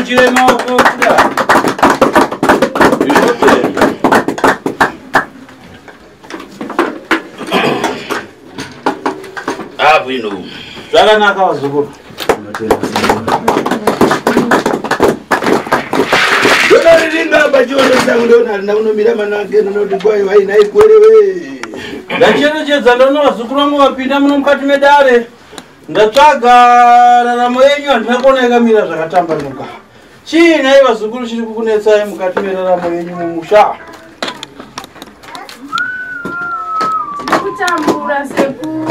Ngatigamuchire maoko kudai. Ndinotenda. Abwino. Zvakanaka vazukuru. Ndonoriringa pachiono changu ndona harina kunomira manake ndinoti kwai vainaikwerewe. Ndacherechedza ndaona vazukuru vangu vapinda muno mukati medare. Ndatsvaga raramo yenyu handina kuona yakamira zvakatambanuka. Chii nhai vazukuru chiri kukunetsai mukati meraramo yenyu mumusha? Tiri kutambura sekuru.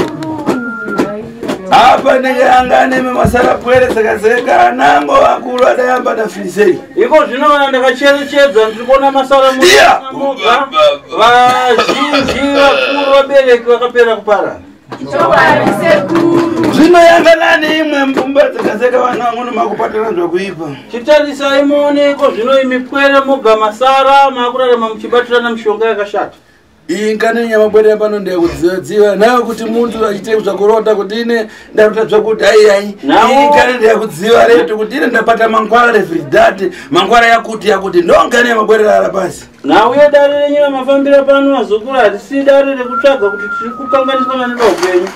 Apa ndikayanga neme masara pwere seka nango vakuru adayamba dafirisei. Iko zvino kana ndakacherechedza ndiri kuona masara Iya! moga vazhinji vakuru vabereki vakapera kuparara. Chokwadi sekuru. Zvino yanga nani imwe mbumba dzakaseka vana vangu nomakupatana zvakuipa. Chitarisai muone iko zvino imi pwere moga masara maakurarama muchibatirana mishonga yakashata. Iyi nkani nyamabwerera pano ndeyekudziva nayo kuti muntu achite zvakurota kuti ine ndarota zvakuti ai ai. Nawo- Iyi nkani ndeyekudziva retu kuti ine ndapata mangwara refridati mangwara yakuti yakuti ndo nkani yamabwerera ara pasi. Nhau yedare renyu ramafambira pano vazukuru harisi dare rekutsvaga kuti tiri kukanganiswa nani paupenyu.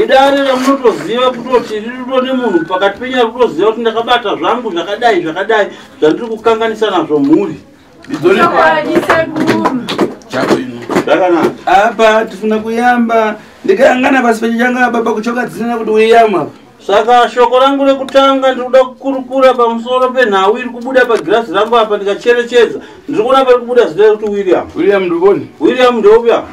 Idare ramunotoziva kutoti ririto nemunhu pakati penyu ari kutoziva kuti ndakabata zvangu zvakadai zvakadai zvandiri kukanganisa nazvo mhuri. Chokwadi sekuru. Chabwino. Zvakanaka. Apa tifuna kuyamba ndikayangana pasi pechichanga baba kuchoka dzina kuti uyama apa. Saka shoko rangu rekutanga ndiri kuda kukurukura pamusoro penhau iri kubuda pagirazi rangu apa ndikacherechedza. Ndiri kuona pari kubuda zita rekuti William. William nduboni. William ndeupi apa?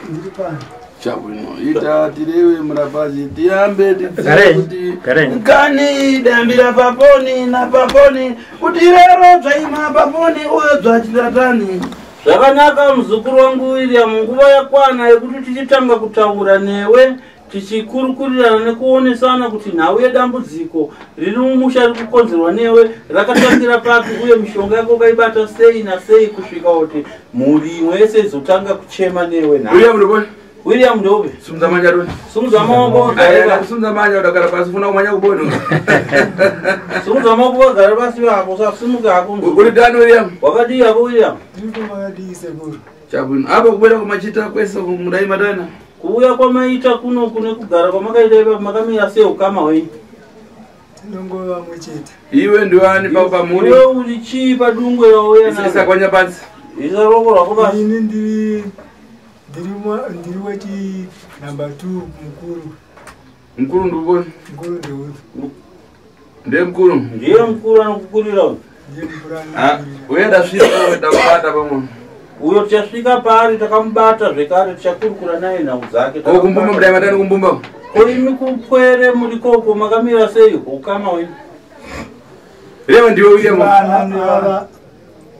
Chabwino ita tirewe murapazi tiyambe tidzive Garei, kuti garei. nkani dambira paponi napaponi kuti rero zvaima paponi uye zvachitatani. Zvakanaka muzukuru wangu William, nguva yakwana yekuti tichitanga kutaura newe tichikurukurirana nekuonesana kuti nhau yedambudziko riri mumusha riri kukonzerwa newe rakatangira papi uye mishonga yako ukaibata sei nasei kusvika kuti mhuri imwe yese izotanga kuchema newe nhasi. William nduboni. William ndeupi? Sumudza manja roni. Sumudza maoko Aya wagare pasi. sumudza manja udagara pasi ufuna kumanya kubona. Sumudza maoko wagare pasi pako usasimuka hako. muzukuru. Uri dani William. Wakadii hako William? Ndiri makadii sekuru. Chabwino apa kubwera kumachita kwese mudai matana. Kuuya kwamaita kuno kune kugara kwamakaita ipapo makamira sei ukama hwenyu? Tinongova vamwe chete. Iwe ndiwani pa pamhuri. Iwe uri chii padungwe wauya Isa naro? kwanya pasi. Isa ruoko rwako pasi. Ini ndiri ndiri ndiri wechi number 2 mukuru. Mukuru nduboni. Mukuru ndeuyu. Ndiye mukuru. Ndiye mukuru anokukurira uyu. Ndiye mukuru Ah, anokurira. uye ndasvika ndakubata pamwe. Uyo tichasvika paari takamubata zvekare tichakurukura naye nhau dzake. Ko kumbumba mudai matani kumbumba. Ko imi kupwere muri koko makamira sei ukama hwenyu? Rewa ndiwe William. Vana nevava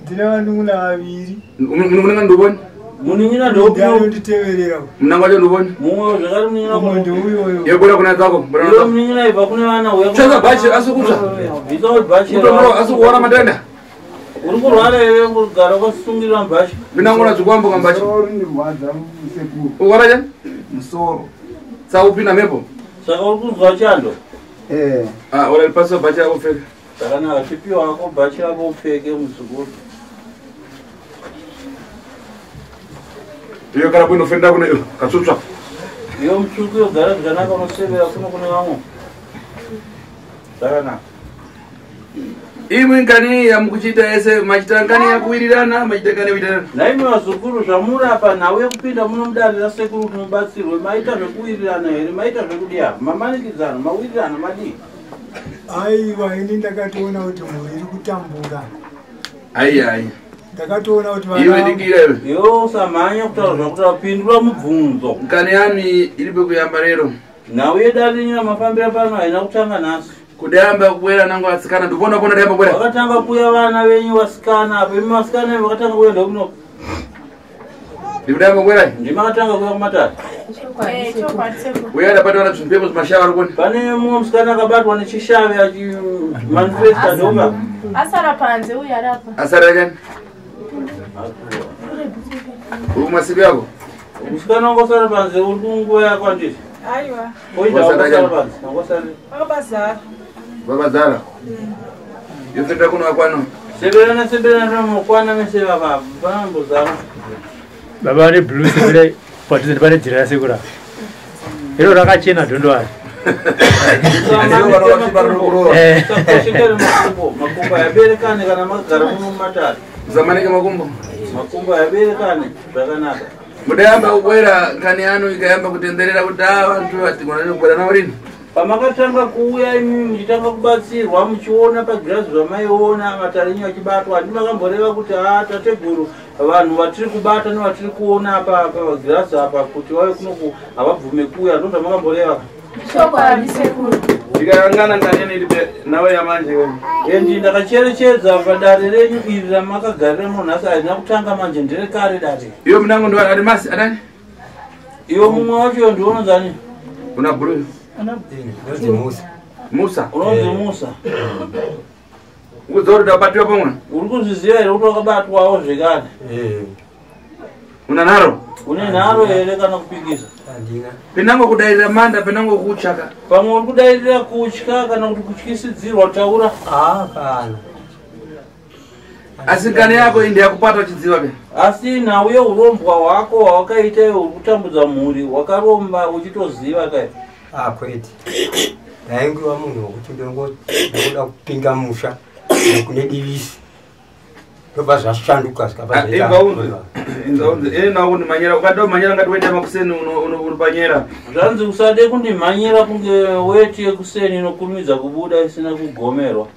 ndine vanun'una vaviri. Munanga nduboni. Munin'ina Ndiye ndeupi? anonditeverera. Munanga wacho nduboni. Mumwe zvekare munin'ina Umwe kuno. ndeuyoyo. Iwe bora kuna dzako. Bora Iwe kuna dzako. munin'ina ibva kune vana uya. Chaza bhachi asi kutsva. Bvisa bhachi. Kutonowa asi kuora matenda. Uri kurwara here kugara wakasungirira mubhachi? Minangona zvikwambo kambachi. Musoro undirwadza sekuru. Ukora chani? Musoro. Saupinda mhepo. Saka uri kunzwa chando? Eh. Ah, ora pasi bhachi rako pfeka. Zvakanaka, chipiwa hako bhachi rako upfeke muzukuru. Iyo kana kuino fenda kuno iyo katsutsva. Iyo mutsvuku yogara zvakanaka unosevera kuno kune vamwe. Zvakanaka. Imwe nkani yamukuchiita yese machita nkani yakuwirirana machita nkani yakuwirirana. Naimi vazukuru zvamurapa nhau yekupinda muno mudare rasekuru kuti mubatsirwe maita zvekuwirirana here maita zvekudii apa mamanikidzano mawirirana madii Aiwa ini ndakatoona kuti mhuri iri kutambura. Ai ai. Ndakatoona kuti Iwe vana dikira iwe. iwe usamhanya kutaura zvakutaura pindura mubvunzo Nkani yami iri pekuyamba rero. nhau yedare renyu ramafambira pano haina kutanga nhasi Kudayamba kubwera nangu atsikana ndupona pona dayamba kubwera. vakatanga kuuya vana venyu vasikana apa imi vasikana imi vakatanga kuuya ndekuno Ndikudayamba kubwera. ndimakatanga kuuya kumatare Chokwadi sekuru. Uye ndapata wana zvimpepo zvimashava ari kuona. pane mumwe musikana akabatwa nechishave achimanifesta ndopa Asara panze uyu arapa. Asara chani? Uri kumasiku yako? musikana wangosara panze uri kunguva yako handiti Aiwa, koita Wasara wangosara chani? panze wangosara vakabazara. Babazara. Yofeta kuno akwano. Seberana seberana mukwana mese baba panambozama. Baba vane blue sekuru padhuze nepane jira rasekuru apa. Iro rakachena dhondo ari. Sakoshekere makumbo, makumbo ayaberekane kana makagara muno mumatare. Zamanike makumbo. Makumbo ayaberekane zvakanaka. Mudayamba kukwera nkani yanu ikayamba kutenderera kuti a vantu vatigona kukwera navo rini. Pamakatanga kuuya imi muchitanga kubatsirwa muchiona pagirazi zvamaiona matare enyu achibatwa, handi makamboreva kuti a tateguru vanhu vatiri kubata nevatiri kuona apa pagirazi apa kuti vave kunoku havabvume kuuya, ndo zvamakamboreva. Chokwadi sekuru. Tikayangana nkani iri nawe yamanje. Endi ndakacherechedza padare renyu iri ramakagarira muno nhasi harina kutanga manje, nderekare dare. Iwe munangu ndo ari masi adani? Iwe mumwe wacho ndiononzani? Una blue. Ndonzi Musa. Musa. Unonzi Musa. Ukudzora ndabatiwa pamwe. Uri kuzviziva here kuti wakabatwawo zvekare? Una nharo? Une nharo here kana kupikisa? Handina. Penango kudairira manda, penango kuchaka. Pamwe uri kudairira kutya kana kuti kutyisidzirwa taura. Ah, kana. Asi nkani yako indi yakupata uchidziva ke. Asi nhau yeurombwa hwako hwawakaita iwe uri kutambudza mhuri, wakaromba uchitoziva kai. Ah, kwete. Ndaingiwa munhu wekuti ndongoda kupinga musha kune divisi. Ndobva zvashanduka zvikabva Inga unzi. Inga unzi. Ene nawo kundimhanyira, ukada kumhanyira ngati wete makuseni unopanyera. Zvanzi usade kundimhanyira kunge weti yekuseni inokurumidza kubuda isina kugomerwa.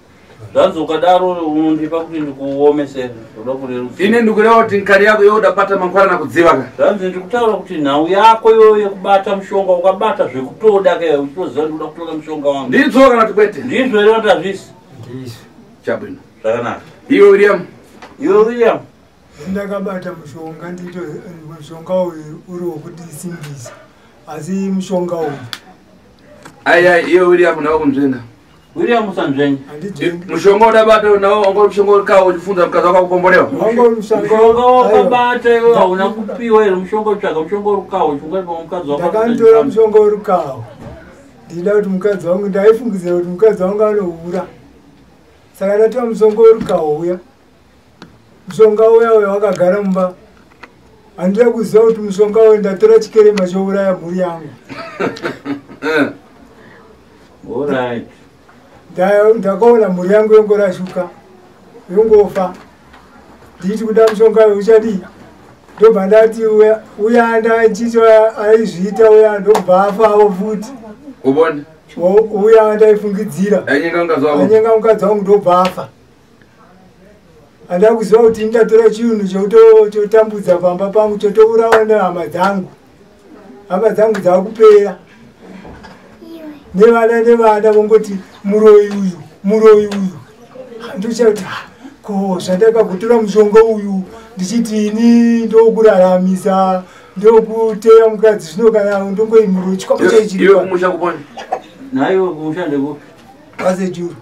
Zvanzi ukadaro unondipa kuti ndikuomesere, ndoda kurerutsa. Ine ndikureva kuti nkani yako iwe udapata mangwana nakudziva ka. Zvanzi ndikutaura kuti nhau yako iwewe yekubata mushonga ukabata zvekutoda ka uchitoziva ndikuda kutora mushonga wangu. Ndizvo kana kuti kwete? Ndizvo here kuti hazvisi? Ndizvo. Chabwino. Zvakanaka. Iwe William. Iwe William. Ndakabata mushonga ndito mushonga uyu uri wokutisimbisa. Asi mushonga uyu. Ai ai iwe William nawo kunzvenga. William usanzvenga. Mushonga udabata nawo wanga mushonga urikawo uchifunza mukadzi wako kukomborewa. Mushonga wakabata iwe hauna kupiwa here mushonga utsvaga mushonga urikawo uchifunga kuti mukadzi wako. Ndakanditora mushonga urikawo. Ndida kuti mukadzi wangu ndaifungidzira kuti mukadzi wangu anohura. Saka ndatora mushonga urikawo uya. Mushonga uya uya wakagara mumba. Handida kuziva kuti mushonga uyu ndatora chikerema chouraya mhuri yangu. Alright. Ndakaona mhuri yangu yongorashuka yongofa. Ndichiti kuda mushonga uyu uchadii? Ndobva ndati uya ndachito aizviita uya ndobva afawo futi. Ubone. Uya ndaifungidzira. Anyenga mukadzi wako. Anyenga mukadzi wangu ndobva afa. Handida kuziva kuti ndatora chinhu chotambudza pamba pangu chotourawa nehama dzangu. Hama dzangu dzakupera. Nevana nevana vongoti muroyi uyu, muroyi uyu. Ndochaya kuti ko zvandakagotora mushonga uyu ndichiti ini ndokuraramisa ndokuteya mukadzi zvino kana ndongoi muroyi chikwambo chaichiri. Iwe kumusha kuponi. Naiwe kumusha ndekupi? Kwasejuru.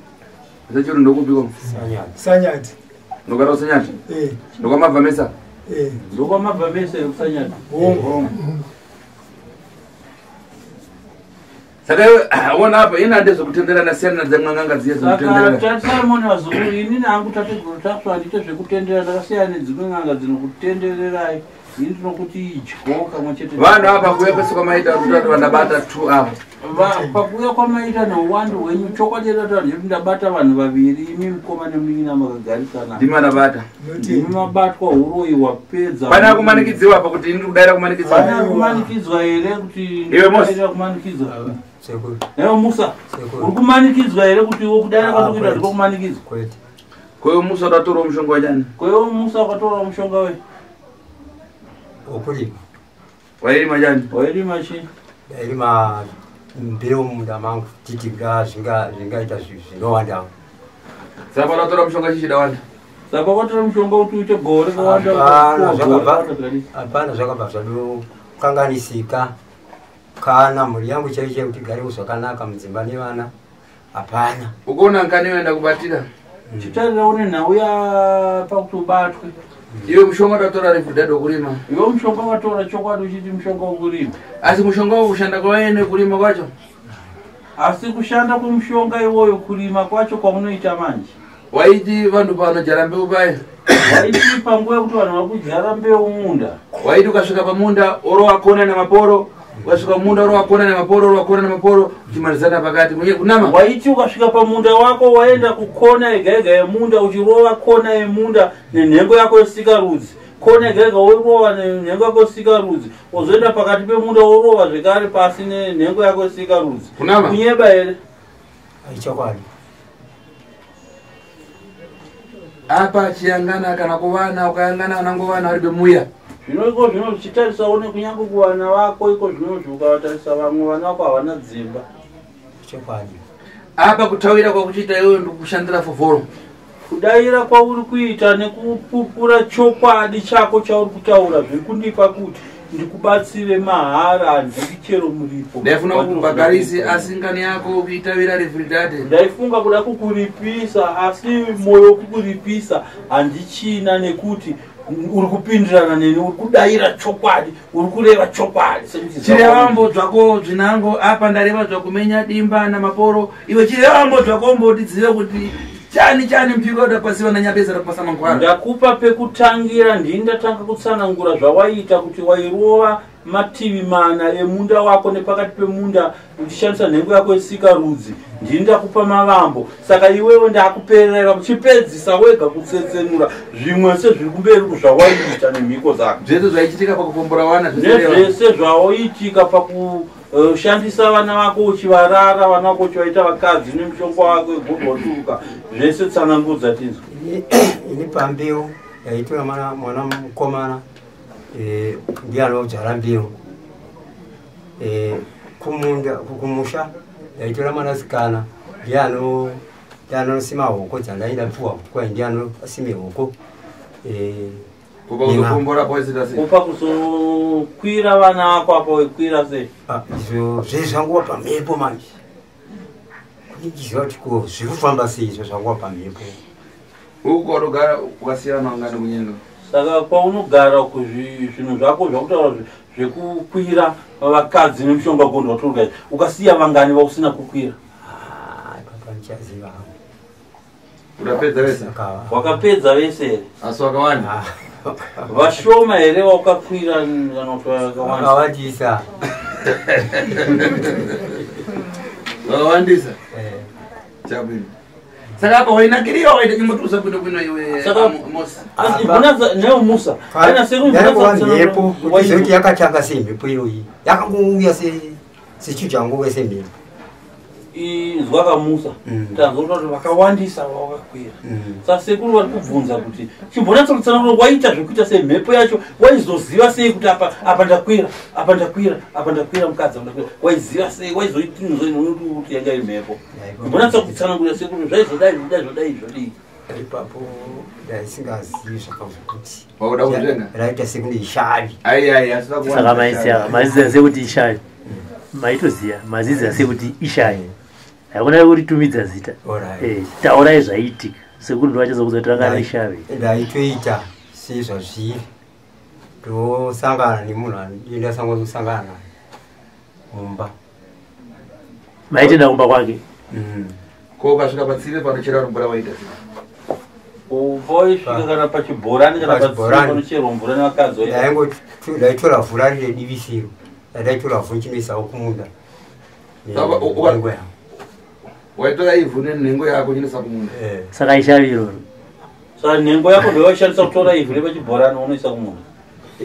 Kwasejuru ndokupi ko? Sanyati. Sanyati. Ndokara kusanyati? Eh. Ndokwamabva mesa? Eh. Ndokwamabva mesa kusanyati. Hongu. Saka iwe ona apa ina ndezvekutenderana siyana nedzimwe n'anga dziye dzinotenderana. Saka Simon vazukuru ini nangu tateguru Tasvu handiite zvekutenderana ndakasiyana nedzimwe n'anga dzinokutendererai. Ini ndinokuti idyo kamwe chete. Vanhu apa kuuya kwese kwamaita kutatu vandabata 2 apa. Pakuuya kwamaita neuwandu hwenyu chokwadi ndataura ndechekuti ndabata vanhu vaviri imi mukoma nemunin'ina makagarisana. Ndimi vandabata. Ndimi mabatwa huroyi hwapedza. Pane akumanikidziwa apa kuti ini ndiri kudaira kumanikidzwa. Pane akumanikidzwa here kuti Iwe Musa. kudaira kumanikidzwa? Sekuru. Ewe Musa, uri kumanikidzwa here kuti iwe kudaira kwandikuita ndiko kumanikidzwa? Kwete. Koyo Musa wakatora mushonga wachani? Koyo Musa wakatora mushonga we? Wokurima. Wairima chani? Wairima chii? Ndairima mbeu mumunda mangu titi kuda zvingaita zvinowanda. Saka wakatora mushonga chichidawanda. Saka wakatora mushonga kuti uite gore kawanda. Hapana zvakabva zvadokanganisika. Kana mhuri yangu chaiyo chaiyo kuti igarewo zvakanaka mudzimba nevana hapana. Ukuona nkani yoenda kubatira. Chitarira une nhau yapakuti ubatwe. Iwe mushonga watatora refu wokurima. Iwe mushonga watora chokwadi uchiti mushonga wokurima. Asi mushonga wokushanda kwaene kurima kwacho. Asi kushanda kwemushonga iwoyo kurima kwacho kwaunoita manje. Waiti vanhu panodyara mbeu paya, Waiti panguva yekuti vanhu vari kudyara mbeu munda, waiti ukasvika pamunda orova kona nemaporo, ukasvika munda orova kona nemaporo, orova kona nemaporo, uchimalizana pakati kunye kunama. Waiti ukasvika pamunda wako, waenda kukona yega yega yemunda, uchirova kona yemunda nenhengo yako yesikarudzi, kona yega yega worova nenhengo yako yesikarudzi, wozoenda pakati pemunda worova zvekare pasi nenhengo yako yesikarudzi. Kunama. Kunyeba here? Ichokwadi. Apa chiyangana kana kuvana, ukayangana anangovana vari bemuya. Zvino iko zvino zvichitarisawo nekunyange kuvana vako, iko zvinozvi ukavatarisa vamwe vana vako havana dzimba. Chokwadi. Apa kutawira kwakuchiita iwewe ndikushandira fovhoro. Kudaira kwauri kuita nekupupura chokwadi chako chauri kutaura zviri kundipa kuti ndikubatsire mahara, handidi chero muripo. Ndaifuna kukubagarisi, asi ngani yako kuitawira refridade. Ndaifunga kuda kukuripisa, asi mwoyo wekukuripisa handichina, nekuti uri kupindirana neni, uri kudaira chokwadi, uri kureva chokwadi sekuti Chirevambo dzvako zvinango apa ndareva zvakumenya dimba namaporo. Iwe chirevambo dzvako mbotidzive kuti chani chani mpiko dapasiva nanyabeza rapasa mangwana. Ndakupa pekutangira, ndini ndatanga kutsanangura zvawaiita, kuti wairova mativi mana emunda wako nepakati pemunda uchishandisa nhengo yako yesikarudzi. Ndini ndakupa mavambo, saka iwewe ndakuperera uchipedzisa wega kutsetsenura zvimwe sezviri kumberi kuzvawaiita nemhiko dzako. Zvese zvaichitika pakupombora wana zvisereva. Nezvese zvaoitika pakushandisa vana vako, uchivarara vana vako, uchivaita vakadzi nemushonga wako wegondwaturuka, zvese tsanangudza tinzwa. Ini pambeu ndaitora mwana mukomana, ndiye anodzvara mbeu. Kumunda, kumusha ndaitora mwanasikana, ndiye anosima hoko dzandaida puwa kwai, ndiye anosime hoko. Kupa kuzopombora poisita sei? Kupa kuzokwira vana vako apa wekwira sei? Ah, izvo zvese zvanguva pamhepo manje, kuti ndiziva kuti ko zviri kufamba sei, izvo zvanguva pamhepo. Uku kwaunogara ukasiyana ungani kunyenga? Saka kwaunogara zvinhu zvako zvakutaura zvekukwira vakadzi nemushonga gondwaturuka izvi, ukasiya vangani vausina kukwira? Ah, papa ndichaziva hangu. Utapedza vese? Saka Wakapedza vese here? Asi wakawanda. Ah, Vashoma here waukakwira kana kuti vakawanda? Vakawandisa. Wakawandisa. Eh. Chabwino. Saka apa wainakiriwa waita chimbotusa bwino bwino iwe. Mosi. Asi neumusa kana Yaingova mhepo, kuti zoti yakatanga semhepo iyoyi, yakangouya sechinhu changouya semhepo. Izwa kamusa. Tanzwa kuti vakawandisa vawakakwira. Saka sekuru vari kubvunza kuti chimbonatsa kutsanangura, waita zvekuita semhepo yacho, waizoziva sei kuti apa apa ndakwira, apa ndakwira, apa ndakwira mukadzi, apa ndakwira? Waiziva sei? Waizoitinzoinoti yanga iri mhepo? Chimbonatsa kutsanangura sekuru, zvaizodai zvodai zvodai zvodii? Ipapo ndaisingazivi zvakazokuti Wakuda kuzvenga? raita sekunge ishavi. Ai ai, asi vakuwanda. Saka maisiya maziziva sekuti ishavi, maitoziya maziziva sekuti ishavi, hakuna kuritumidza zita. Alright. Taurai zvaiitika, sekuru ndo vachazokuudza kuti ranga rishavi. Ndaitoita sezvazviri, ndosangana nemunhu ndasangosangana naye mumba. Maitenda kumba kwake? Ko ukasvika patsime panochera mvura waita sei? Ubva kana pachibhorani kana patsime Pachibhorani. panocherwa mvura nevakadzi waita? Ndaitora vhu rari redivisiro, ndaitora vhu nchinoisawo kumunda. Saka Nengo yangu. Waitora ivhu nenhengo yako uchinoisa kumunda? Eh. Saka ishavi iroro. Saka nhengo yako ndoyaishandisa kutora ivhu repachibhorani unoisa kumunda?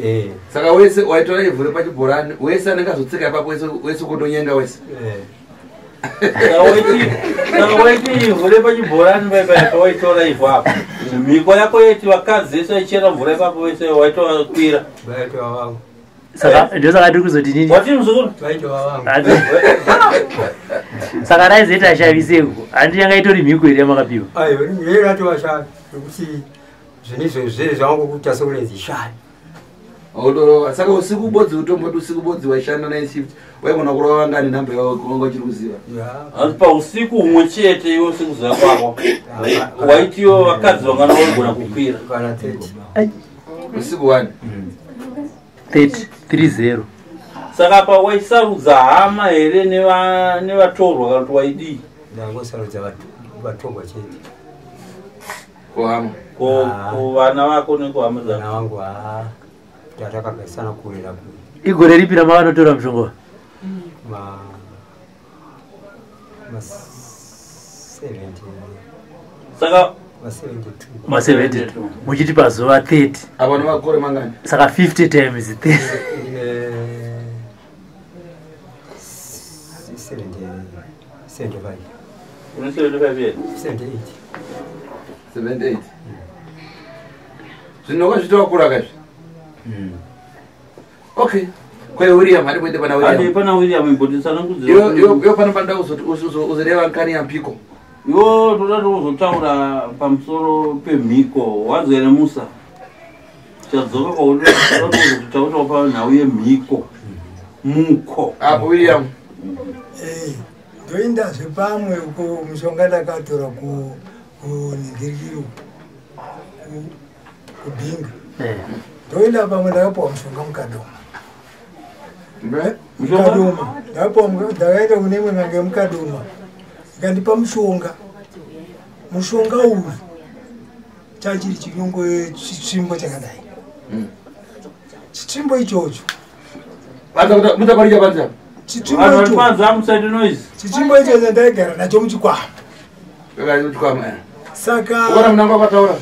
Eh. Saka wese waitora ivhu repachibhorani, wese anenge azotsika ipapo, wese wese kundonyenga wese? Eh. Saka waiti ivhu repachibhorani paipai pawaitora ivhu apa, mhiko yako yeti vakadzi vese vaichera mvura ipapo vese waitovakwira? Vaitova vangu. Saka ndosaka tiri kuzoti nini. Watini muzukuru? Vaitova vangu. Saka raizoita shavi seko, handi yanga itori mhiko here yamakapiwa? Aiwa, ratova shavi, nekuti zvinhu izvo zvese zvangokuita sekunenzi shavi. Autorova. Saka usiku bodzi, utomboti usiku bodzi waishanda night shift, waigona kurova vangani, nhamba yavo wanga uchiri kuziva? Asi pausiku humwe chete iwe sekuziva kwako waitiwo vakadzi vangana waigona kukwira? Kana 30. Usiku wani. 30 30. Saka pa waisarudza hama here nevatorwa kana kuti waidii? Ndangosarudza vatorwa chete. Kuhama. Kuvana vako nekuhama Vana dzako. vangu haa tatakagarisana kure nakure. Igore ripi ramavanotora mushonga? Ma ma 70 Saka ma 72. Ma 72 muchiti pazuva 30. Apa nemakore mangani? Saka 50 times 30. 70 75. Une 75 years. 78. 78. Zvino wakazviti wakura kaizvi? Okay. Kwaye William hari kuende pana Hadi William. pana William imbotitsanangudzira. Iyo pano panoda kuzoti uzoreva nkani yaMpiko. Iwo toda tozotaura pamusoro pemhiko. Wazere Musa. Chadzoka kwauri toda kuzotaurawo panhau yemhiko. Muko. Apo William. Ndoindazve pamwe uko mushonga ndakatora kuningirikiro kubhinga. Ndoinda pamwe ndakapiwa mushonga mukadoma. Mukadoma ndakapiwa ndakaenda kune imwe n'anga yemukadoma ikandipa mushonga. Mushonga uyu chachiri chinyongo chitsvimbo chakadai. Chitsvimbo ichocho Mutaparija panza. chitsvimbo Vanhu vari ichocho panze amusaite noise. Chitsvimbo ichocho ndaigara nacho muchikwama. Chikwama. Saka Ukona munango akataura.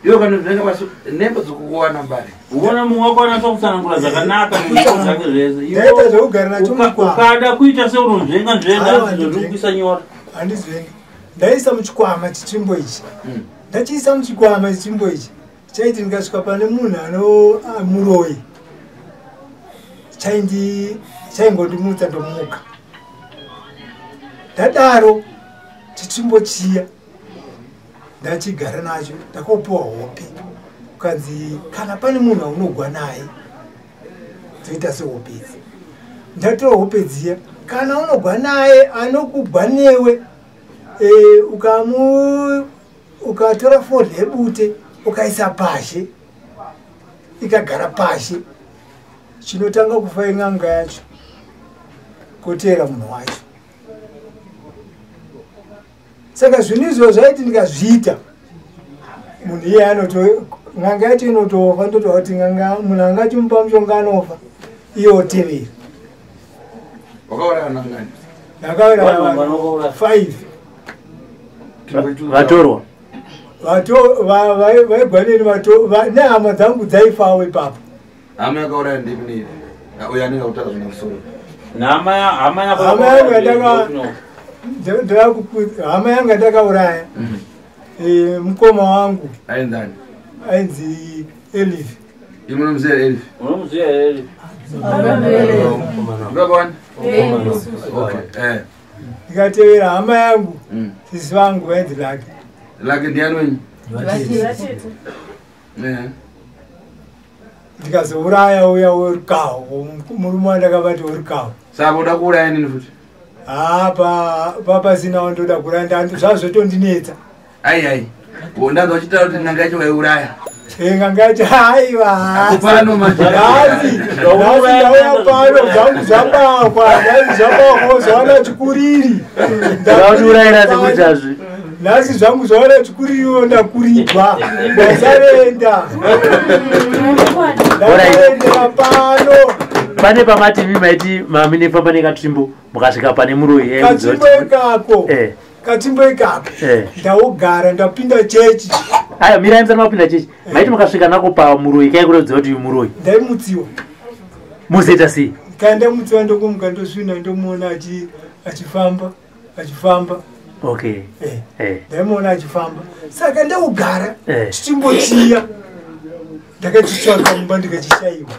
Iyo kana zvinenge basi nembo dzikukuwana mbare. Uona mumwe wako anatsa kutsanangura zvakanaka nemhiko dzake zvese. Ndaita zvekugara nacho muchikwama. Ukada kuita seunonzvenga nzvenga Aiwa, zvinokuisa nyora. Handizvengi. Ndaisa muchikwama chitsvimbo ichi. Ndachiisa muchikwama chitsvimbo ichi. Chaiti ndikasvika pane munhu ano muroyi. Chaindi chaingondimutsa ndomuka. Ndadaro chitsvimbo chiya ndachigara nacho ndakapiwa hope. Kukanzi kana pane munhu aunogwa naye dzoita sehope idzi. Ndatora hope dziya kana unogwa naye anokugwa newe ukatora fodya yebute ukaisa pashe ikagara pashe chinotanga kufa in'anga yacho koteera munhu wacho. Saka zvinhu izvo zvaiti ndikazviita munhu iye anoto n'anga yacho inotofa ndotoa kuti n'anga munhu angachimupa mushonga anofa iye otevera. Wakauraya nangani? Ndakauraya Vanhu vanhu vanokauraya. 5. Vatorwa. Vaigwa neni nehama dzangu dzaifawo ipapo. Hama yakauraya ndimi nei? Uyo anenge akutaura zvine musoro. Hama hama yako Hama yangu hama yangu yandakauraya mukoma wangu. Aenzani? Ainzi Elif. Imi munomuziva Elif? Unomuziva here? Baba wani? Okay. Ndikatevera hama yangu sisi vangu vainzi Lake. Lake ndiani wenyu? Ndikazouraya uya werukaho murume wandakabata werukaho. Saka uda kuuraya nini futi? Haa papasina wandoda kuuraya zvazvotondinetsa. Ai ai. Ndanzwa uchitaura kuti n'anga yacho waiuraya. N'anga yacho aiwa. Pano manje. Nhasi ndauya pano zvangu zvabakwa nhasi zvabakwa zvaona chikuriri. Ndakutiurayira sekuti hazvi. Nhasi zvangu zvaona chikuririwo ndakurigwa ndasarenda. Ndaendera pano. Pane pamativi maiti maminefamba nekatsvimbo mukasvika pane muroyi Katsvimbo ikako. Katsvimbo ikako. Ndaugara ndapinda chechi. Aya mirai musati mapinda chechi. Maiti mukasvika nako pamuroyi kai kuratidza kuti uyu muroyi. Ndaimutsiwa. Mozoita sei? Kana ndamutsiwa ndokomuka ndosvina ndomuona achifamba achifamba. Okay. Ndaimuona achifamba. Saka ndaugara chitsvimbo chiya. Ndakachitsvaka mumba ndikachishayiwa.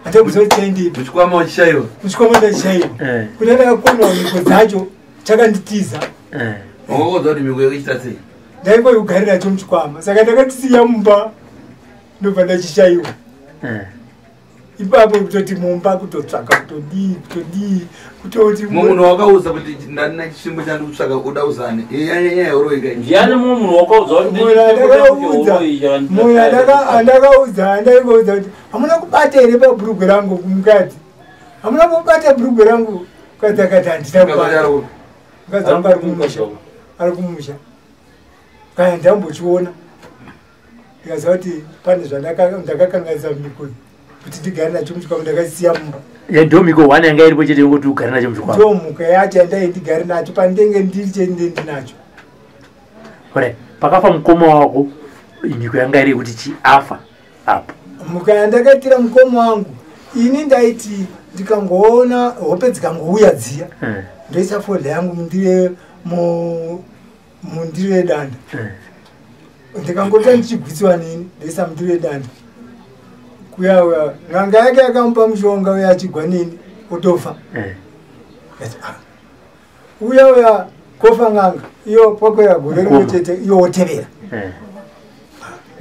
Handakuziva kuti chaindipi. Muchikwama uchishayiwa. Muchikwama ndachishayiwa. Kuti ndakakonwa mhiko dzacho chakanditiza. Wakakodza kuti mhiko yakuchita sei? Ndaingoigarira nacho muchikwama. Saka ndakachisiya mumba ndobva ndachishayiwa. Ipapo kutoti mumba kutotsvaka kutodii kutodii kutoti Mumwe munhu wakauza kuti ndandina chisvimbo chandikutsvaka uda uzane. Nyaya yeuroyi kai. Ndiani mumwe munhu wakaudza kuti Munhu andakaudza munhu andakaudza andaingoudza kuti hamuna kubata here pabhurugwe rangu kumukadzi. Hamuna kubata bhurugwe rangu mukadzi akati handina kubata. Mukadzi wangu ari kumusha ari kumusha. Kana ndambochiona Ndikaziva kuti pane zvandakakanganisa mumiko kuti ndigare nacho muchikwama, ndakasiya mumba. Ndo mhiko 1 yanga iripo chete yongoti ugare nacho muchikwama. Ndo mhuka yacho yandai ndigare nacho pandenge ndiri chete ndinacho. Alright, pakafa mukoma wako mhiko yanga iri yekuti chiafa apo. Mhuka yandakaitira mukoma wangu ini ndaiti ndikangoona hope dzikangouya dziya ndoisa fodya yangu mundiro yedanda. Ndikangota ndichigwitsiwa nini ndoisa mundiro yedanda. Kuya uya n'anga yake yakamupa mushonga uya achigwa nini otofa. Uya uya kofa n'anga iyo pokwera gore rimwe chete iyo wotevera.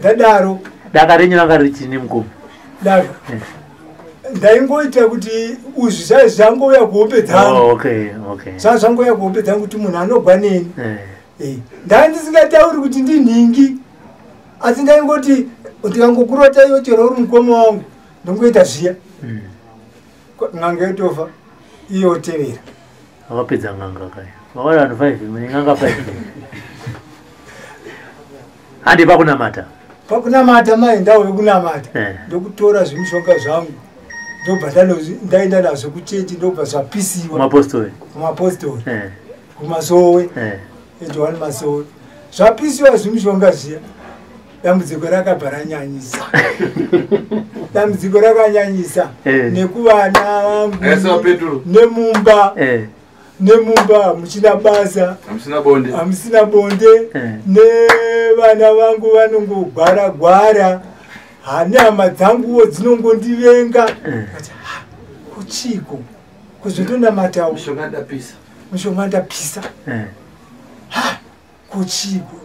Ndadaro daka renyu ranga richine mukoma. Daka ndaingoita kuti uzvi zvai zvangouya kuhope dzangu. Oh, okay, okay. Zvai zvangouya kuhope dzangu kuti munhu anogwa neni. Ndanga ndisingatauri kuti ndinhingi, asi ndaingoti ndikangokurota iwe chero uri mukoma wangu ndongoita zviya. N'anga yotofa iyo yotevera. Vakapedza n'anga kaya. Vakaona vanhu 5, mune n'anga 5. Handi pakunamata. Pakunamata mai ndau yekunamata. Ndokutora zvimishonga zvangu. Ndobva ndaenda nazvo kuchechi, ndobva zvapisiwa. Kumapostori. Kumapostori. Kumasowe. Johani Masowe. Zvapisiwa zvimishonga zviya. Dambudziko rakabva ranyanyisa. Dambudziko rakanyanyisa. Nekuvana vangu. Nemumba. Nemumba muchina basa. Hamusina bonde. Hamusina bonde. Nevana vangu vanongogwara gwara. Hane hama dzanguwo dzinongondivenga. Kati, ha, kuchiko kuzondonamatawo. Mishonga ndapisa. Mishonga ndapisa. Ha, kuchiko.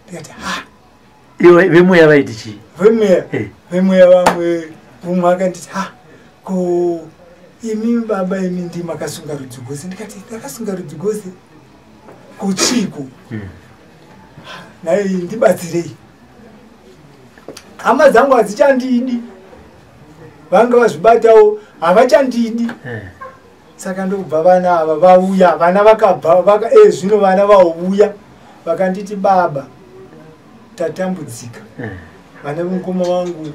Ndikati, ha. Iwe vemweya vaiti chii? Vemweya? Vemweya vamwe umwe akanditi, ha, ko imi baba imi ndimi makasunga rudzi rwose. Ndikati, ndakasunga rudzi rwose. Kuchiko. Nai ndibatsirei. Hama dzangu hadzichandidi. Vanga vazvibatawo havachandidi. Saka ndokubva vana ava vauya, vana vakabva zvino vana vauya vakanditi baba tatambudzika. Vana vemukoma wangu,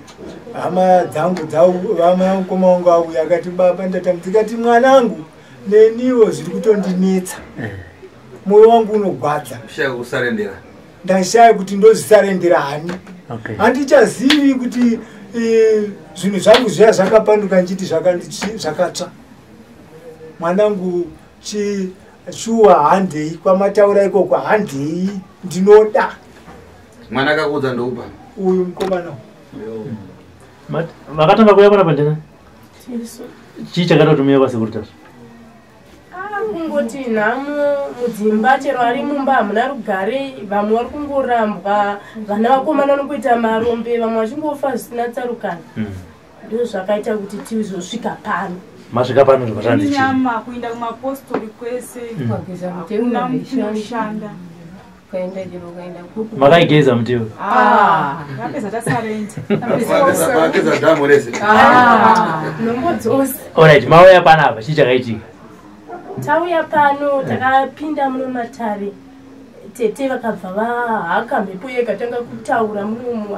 hama dzangu hama mukoma wangu auya akati baba ndatambudzika. Ti mwanangu neniwo zviri kutondinetsa. Moyo wangu unogwadza. Kushaya kusarendera. Ndashaya kuti ndozvisarendera hani. Handichazivi kuti zvinhu zvangu zviya zvakapanduka nchiti zvakatsva. Mwanangu shuwa handei kwamataura ikoko handei ndinoda. Mwana akakuudza ndoupa. Uyu mukomana. Vakatanga kuuya panapa ndena? Chii chakaita kuti muuye kwasekuru Tasvu? Kungoti nhamo mudzimba chero ari mumba hamuna rugare, vamwe vari kungorambwa, vana vakomana vanongoita marombe, vamwe vachingofa zvisina tsarukano. Ndizvo zvakaita kuti tizosvika pano. Masvika pano zvakanzi chii? Nyama kuenda kumapostori kwese hakuna kunoshanda. Makaigeza muteo? Tapedza tasarenda. Tapedza dhamu rese. Nhombo dzose. Alright, mauya panapa chii chakaitika? Tauya pano takapinda muno matare. Tete vakabva vahaka mhepo ikatanga kutaura munomu.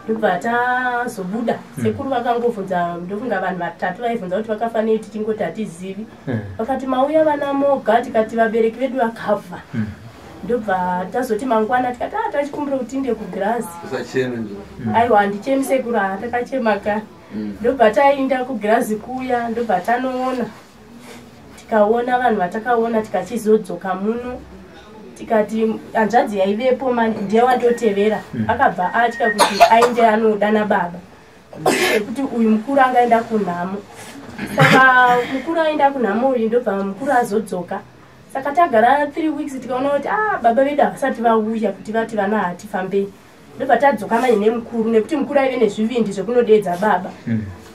Ndobva tazobuda. Sekuru vakangovhunza, ndofunga vanhu vatatu vaivhunza kuti vakafanei tichingoti hatizivi. Vakati mauya vana moga, tikati vabereki vedu vakabva. Ndobva tazoti mangwana tikati tachikumbira kuti tiinde kugirazi. Usacheme. Aiwa handichemi sekuru, takachema kare. Ndobva taenda kugirazi kuya, ndobva tanoona. Tikaona vanhu vatakaona tikachizodzoka muno. Tikati hanzvadzi yaivepo ndiye wandotevera. Akabva atya kuti aende anodana baba. Nekuti uyu mukuru angaenda kunhamo. Saka mukuru aenda kunhamo uyu ndobva mukuru azodzoka. Saka tagara 3 weeks tikaona kuti baba vedu havasati vauya kuti vati vana hatifambei. Ndobva tadzoka manje nemukuru nekuti mukuru aive nezvivindi zvekunodeedza baba.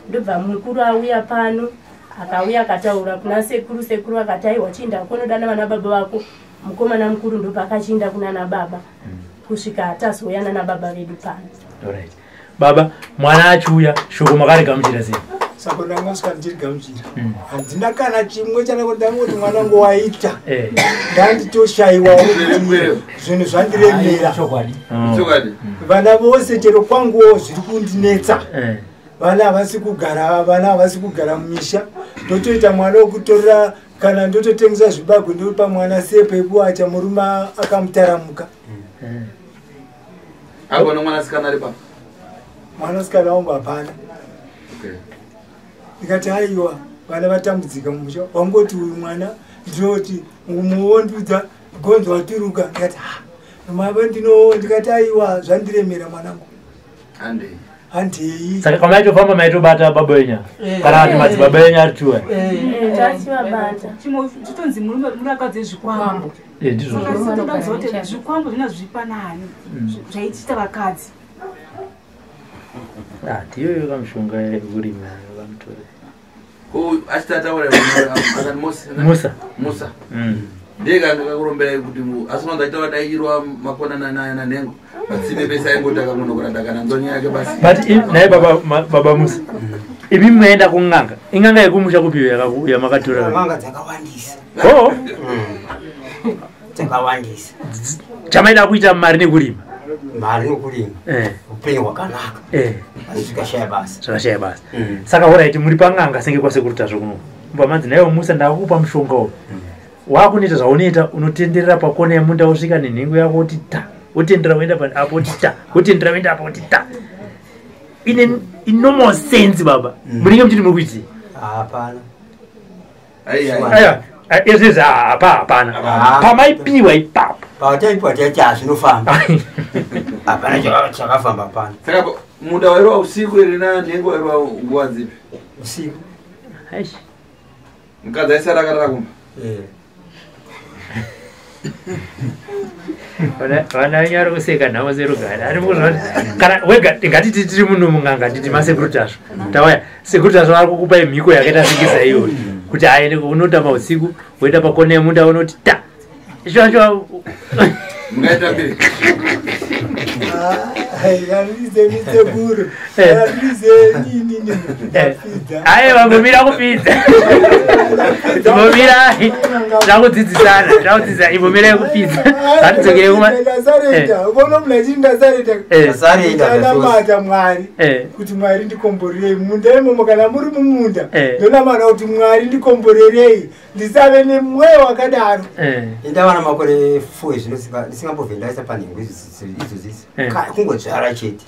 Ndobva mukuru auya pano akauya akataura kuna sekuru, sekuru akati aiwa chiinda kunodana vana baba vako. Mukomana mukuru ndobva akachiinda kunana baba kusvika tazouya nana baba vedu pano. Alright. Baba, mwana achiuya shoko makarigamuchira sei? Saka ndangosvika ndichirigamuchira. Handina kana chimwe chandangoda mwana wangu waita. Ndanditoshaiwawo kuti zvinhu zvandiremera. Chokwadi. Chokwadi. Vana vose chero kwanguwo zviri kundinetsa. Eh. Vana havasi kugara, vana havasi kugara mumisha. Ndotoita mwana wekutorera, kana ndototengesa zvibagwe ndopa mwana sepo yekuwacha, murume akamutaramuka. Agona mwanasikana ari papa? Mwanasikana wangu hapana. Okay. Ndikati aiwa, vana vatambudzika mumusha. Wangoti uyu mwana ndinoti muwondudza gonzo waturuka. Ndikati ha mava ndino, ndikati aiwa, zvandiremera mwanangu. Handei. Handei. Saka kwamaitofamba maitobata baba wenyu kana kuti madzibaba enyu ari tuwa? Tachivabata. Chimwe chitonzi murume murakadzi zvikwambo. Eh, ndizvozvo. Saka toda kuziva kuti zvikwambo zvina zvipanani zvaichiita vakadzi. Ah, ndiyoyo kamushonga yekurima vamutora. Ko achiti ataura akati Musa. Musa. Musa. Ndiye kanga kakuromberai kuti asi manzi achitaura dairwa makona nanhengo patsime pese aingoti akamunokora ndakananzwa nyaya yake basi. But naye baba baba Musa, imi maenda kun'anga, in'anga yekumusha kupiyo yamakatora? N'anga dzakawandisa. Oh. Dzakawandisa. Chamaida kuita mari nekurima. Mari nokurima. Eh. Upenyu hwakanaka. Eh. Asi zvikashaya basa. Zvakashaya basa. Saka alright, muri pan'anga senge kwasekuru Tasvu kuno, mubva manzi naiwo Musa, ndakukupa mushonga uyu, wakunoita zvaunoita, unotenderera pakona yemunda, wosvika nenhengo yako woti ta, wotendera woenda apo, woti ta, wotendera woenda apo, woti ta. In normal sense, baba, munenge muchiti muri kuitii? Hapana. Aiwa, izvizvi hapa hapana pamaipiwa ipapo. Pataipiwa taiti hazvinofamba, hapana chakafamba pano. Saka munda wairwa usiku here nanhengo wairwa nguva dzipi? Usiku. Aish. Mukadzi aisara akarara kumba? Eh. Vana venyu vari kuseka nhamo serugare. Ari mukuzwa kuti kana wega ngatiti tiri muno mun'anga, nditi masekuru Tasvu tauya, sekuru Tasvu vari kukupai mhiko yakaita sekisa iyoyo kuti aende unotamba usiku, woenda pakona yemunda, unoti ta, shuwa shuwa. Mungaita mbiri. Andizemisekuru, andizeninini. Aiwa, mbomira kupidza, imbomira, takudzidzisana, takudzidzisa, imbomirai kupidza, ngatidzokere kuma Ndasarenda, ukaona munhu achiti ndasarenda. Eh. Ndasarenda. Ndanamata Mwari Eh. kuti Mwari ndikomborerei munda imomo, kana muri mumunda. Eh. Ndonamata kuti Mwari ndikomborerei, ndisave nemweya wakadaro. Eh. Indava namakore 4 zvino ndisingambobve ndaisa panhengo idzodzidzi. Eh. Kungodzvara chete,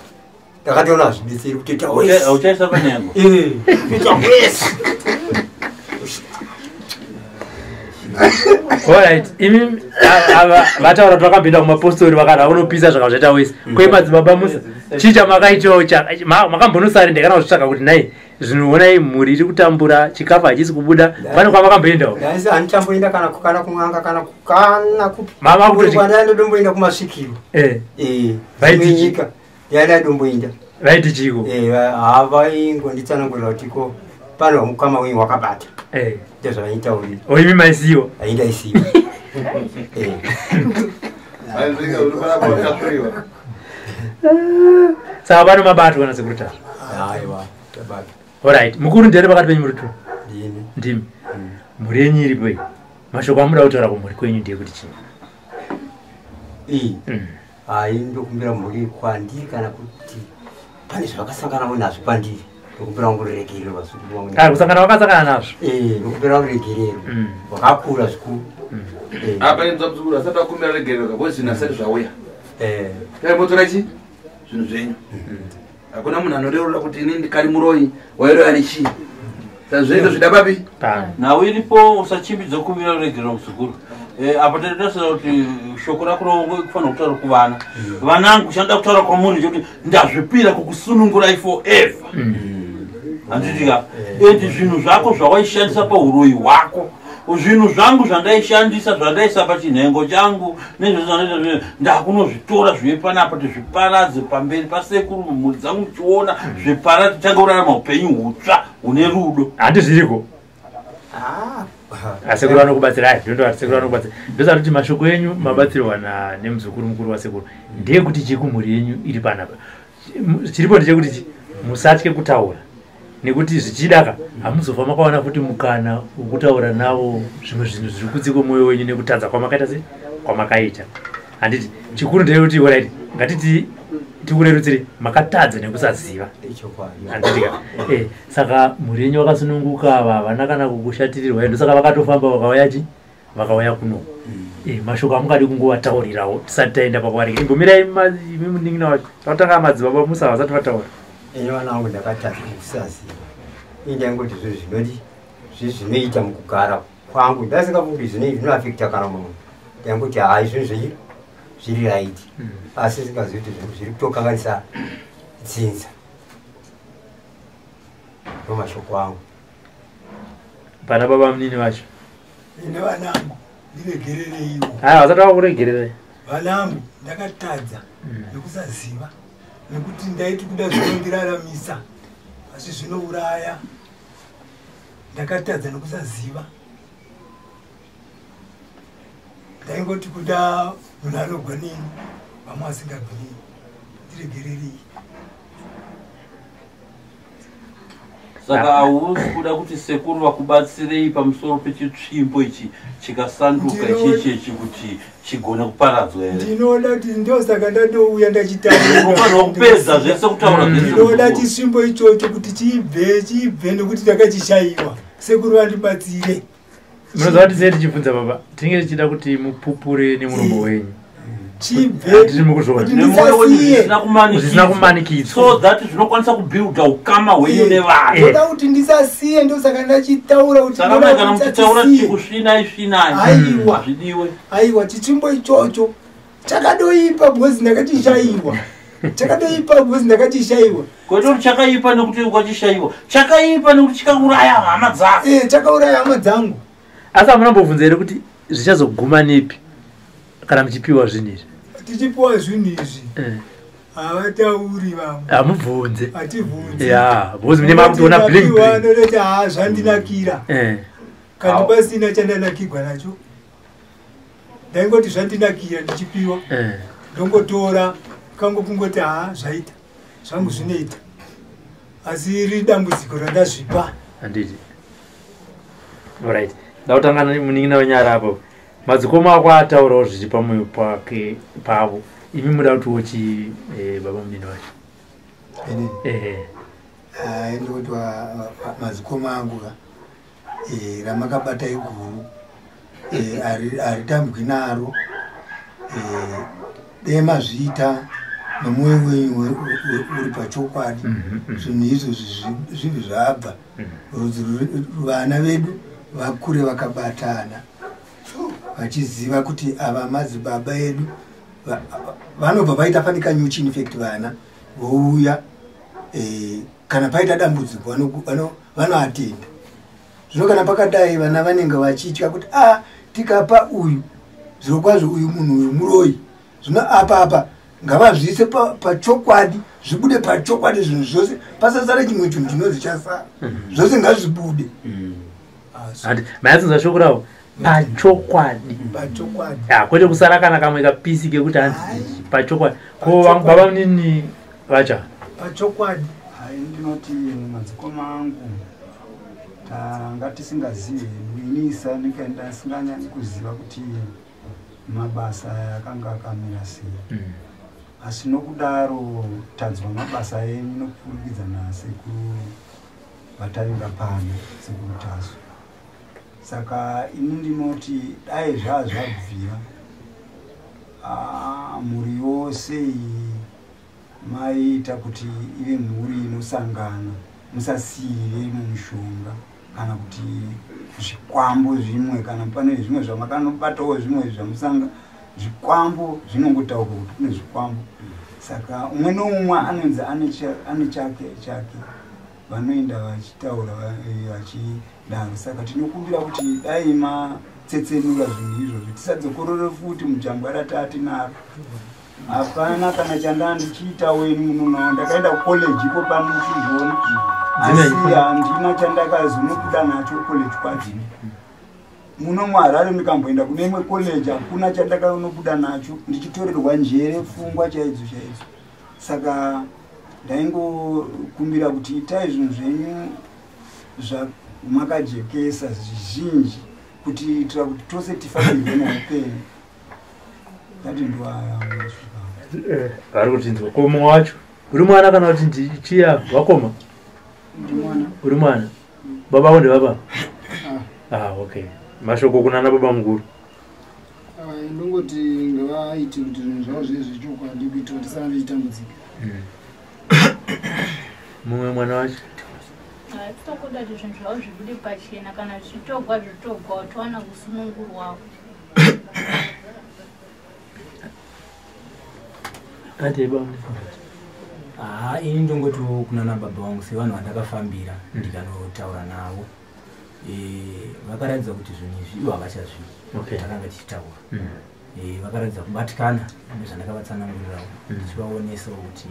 ndakatoona hazvibetseri kutoita wese. Uchaisa panhengo. Eh, kutoita wese. Alright, imi ava vataura kuti vakamboenda kumapostori, vakati unopisa zvaka zvaita wese. Kwe madzibaba Musa, chii chamakaitawo? Makambonosarenda kana kuzvitsvaga kuti nai zvinhu, onai mhuri iri kutambura, chikafu hachisi kubuda, pane kwamakamboendawo? Ndaisi handichamboenda kana kun'anga kana kupi. Mama kutoti- Kwandaindodomboenda kumasvikiro. Eh. Eh, Vaiti imwe nyika yaidaidomboenda. Vaiti chiko? Havaingonditsanangurira kuti ko pano mukama wenyu wakabata. Eh. Ndezvavaitaurira. O, imi maisiwa? Haindaisiwa. Aizvika uri panapa wakasvuriwa. Saka pano mabatwa nasekuru Tasvu? Aiwa, tabata. Alright, mukuru ndiani pakati penyu muri tu? Ndini. Ndimi. Mhuri yenyu iripo iyi, mashoko amuda kutaura kumhuri kwenyu ndeyekuti chii? Iyi hai, ndokumbira mhuri kwandiri, kana kuti pane zvavakasanganawo nazvo kwandiri, ndokumbira wangu ruregerero, vazukuru vangu. Ah, kusangana vakasangana nazvo. Eh, ndokumbira ruregerero wakakura zvikuru. Eh. Apa inzwa muzukuru, asati akumbira regerero kapo zvinhu asati zvauya. Eh. Taimbotora chi zvinhu zvenyu, hakuna munhu anoreurura kuti ini ndikari muroyi, wairoya nechii, saka zvenyu zvida papi? Nhau iripo, usachimbidza kumbira ruregerero, muzukuru. Eh, apa tatasira kuti shoko rako rokufanira kutaura kuvana. Vanangu, chanoda kutaura kwamuri ndechekuti ndazvipira kukusunungurai forever, handitika? Ende zvinhu zvako zvawaishandisa pauroyi hwako, zvinhu zvangu zvandaishandisa, zvandaisa pachinhengo changu nezvese, ndakunozvitora zvive panapa, tizviparadze pamberi pasekuru, mhuri dzangu muchiona, zviparadze, titange kurarama upenyu hutsva hune rudo. Handi zviriko, asekuru vanokubatsirai, ndondo asekuru vanokubatsira. Ndosati kuti mashoko enyu mabatsirwa nemuzukuru mukuru wasekuru ndeyekuti chii kumhuri yenyu iri panapa? Chiripo ndechekuti chi musatye kutaura. Nekuti zvichidaka hamuzofa makawana futi mukana wekutaura navo zvimwe zvinhu zviri kunze kwemwoyo wenyu nekutadza kwamakaita se kwamakaita. Handiti chikuru ndeyekuti alright, ngatiti tikurerutsire, makatadza nekusaziva. Handitika saka mhuri yenyu vakasununguka ava, havana kana kukushatirirwa, ndosaka vakatofamba vakauya chi vakauya kuno. Mashoko amungadi kungovataurirawo tisati taenda pakuvarika, imbomirai imi munin'ina wacho, takutanga madzibaba Musa vasati vataura. Ini vana vangu, ndakatadza nekusaziva. Ini ndaingoti zvo zvinoti zvinoita mukugara kwangu, ndasingafungi zvinoafecta kana munhu. Ndaingoti hai, zvinhu zvechi zviri right, asi singazivi kuti zvinhu zviri kutokanganisa dzinza. Ndo mashoko angu. Pana baba munini vacho. Ine vanangu, ndiregerereiwo. Haya, vasati vakuregererai. Vanangu, ndakatadza nekusaziva, nekuti ndaiti kuda zvinondiraramisa, asi zvinouraya. Ndakatadza nekusaziva. Ndaingoti kuda munhu anogwa neni, vamwe asingagwi neni. Ndiregererei. Saka hausi kuda kuti sekuru vakubatsirei pamusoro pechitsvimbo ichi chikasanduka ichichechi kuti chigone kuparadzwa here? Ndinoda kuti, ndosaka ndatouya ndachitaura. Kupedza zvese kutaura zvese. Ndinoda chisvimbo ichocho kuti chibve, chibve, nekuti ndakachishayiwa. Sekuru vandibatsire. Munoziva kuti sei tichibvunza baba? Tinenge tichida kuti mupupure nemuromo wenyu. Chibve. Tiri mukuzviona. Kuti Nemwoyo wenyu. ndisasiye. Zvisina kumanikidzwa. Zvisina kumanikidzwa. So that zvinokwanisa kubuilda ukama hwenyu nevanhu. Ndoda kuti ndisasiye, ndosaka ndachitaura kuti Saka ndoda mai, kana kuti muchitaura ndisasiye. tichikusvinai svinai. Aiwa. Zvidiwe. Aiwa, chitsvimbo ichocho chakadoipa because ndakachishayiwa. Chakadoipa because ndakachishayiwa. Kwete kuti chakaipa nekuti ukachishayiwa, chakaipa nekuti chikauraya hama dzako. Chakauraya hama dzangu. Asi hamuna mbobvunza here kuti zvichazoguma nepi kana muchipiwa zvinhu izvi? Tichipiwa zvinhu izvi, havatauri vamwe. Hamubvunze. Hatibvunzi. Ya, because mune makutoona bling bling. Ndoti ha, zvandinakira. Kandi pasina chandanakirwa nacho. Ndaingoti zvandinakira ndichipiwa. Ndongotora kangu, kungoti ha, zvaita zvangu, zvinoita, asi riri dambudziko randazvipa. Handiti alright, ndakutanga munin'ina wenyara apo. Madzikoma ako ataurawo zvichi pamwoyo pake pavo. Imi muda kutiwo chi baba munini wacho? Inini? Ehe. Hai, ndikuti madzikoma angu ka, ramakabata iguru, haritambwi naro. Dai mazviita nomwoyo wenyu uri pachokwadi, zvinhu izvozvi zvibve zvabva. Rudzi vana vedu vakure vakabatana, vachiziva kuti ava madzibaba edu. Vanobva vaita fanika nyuchi. In fact, vana vouya, kana paita dambudziko vanoatenda. Zvino kana pakadai, vana vanenge vachitya kuti a tikapa uyu, zviro kwazvo uyu munhu uyu muroyi. Zvino apa ngavazviise pachokwadi, zvibude pachokwadi zvinhu zvose, pasasare chimwe chinhu chinonzi chasara. Zvose ngazvibude. Handi mayatsinza shoko ravo, pachokwadi. Pachokwadi. Ya, kwete kusara kana kamwe kapisi kekuti hanzi pachokwadi. Ko baba munini vacha? Pachokwadi. Hai, ndinoti madzikoma angu, tanga tisingazivi hedu. Ini sanikaenda singanyanyi kuziva kuti mabasa aya akanga akamira sei, asi nokudaro tanzwa mabasa enyu nokupfurikidza nasekuru vataringa pano, Sekuru Taso. Saka ini ndinoti dai zvaa zvabvira, mhuri yose iyi maiita kuti ive mhuri inosangana, musasiyire mumushonga kana kuti zvikwambo zvimwe, kana pane zvimwe zvamakanobatawo, zvimwe zvamusanga. Zvikwambo zvinongotaurwa kuti kune zvikwambo, saka umwe neumwe anonzi ane chake chake, vanoenda vachitaura vachidaro. Saka tinokumbira kuti dai matsetsenura zvinhu izvozvo, tisadzokorore futi mujambwa ratatinaro. Hapana kana chandaa ndichiita weni munonawo. Ndakaenda kucollege ipo pano muchizviona, asi handina chandakazonobuda nacho college kwacho. Muno muHarare ndikamboenda kune imwe college, hakuna chandakanobuda nacho, ndichitorerwa njere, pfungwa chaidzo chaidzo. Saka Ndaingokumbira kuti itai zvinhu zvenyu zvamakajekesa zvizhinji kutiitira kuti tose tifambirwe neupenyu. Ndati ndoaya. Vari kutinzwa. Ko mumwe wacho uri mwana kana kuti chiya wakoma? Uri mwana? Baba ako ndevapa? Ah, okay. Mashoko kunana baba mukuru. Ndongoti ngavaite kuti zvinhu zvavo zvive zvechokwadi kuitira kuti tisarambe tichitambudzika. Mumwe mwana wacho Titokuda kuti zvinhu zvavo zvibude pachena, kana zvichitogwa zvitogwa, towana kusunungurwawo. Haa, ini ndongotiwo kunana baba vangu sevanhu vandakafambira ndikanotaura navo, vakaratidza kuti zvinhu izvi ivo havachazvii. Takanga tichitaura, vakaratidza kubatikana nezvandakavatsanangurirawo, ndichivaonesawo kuti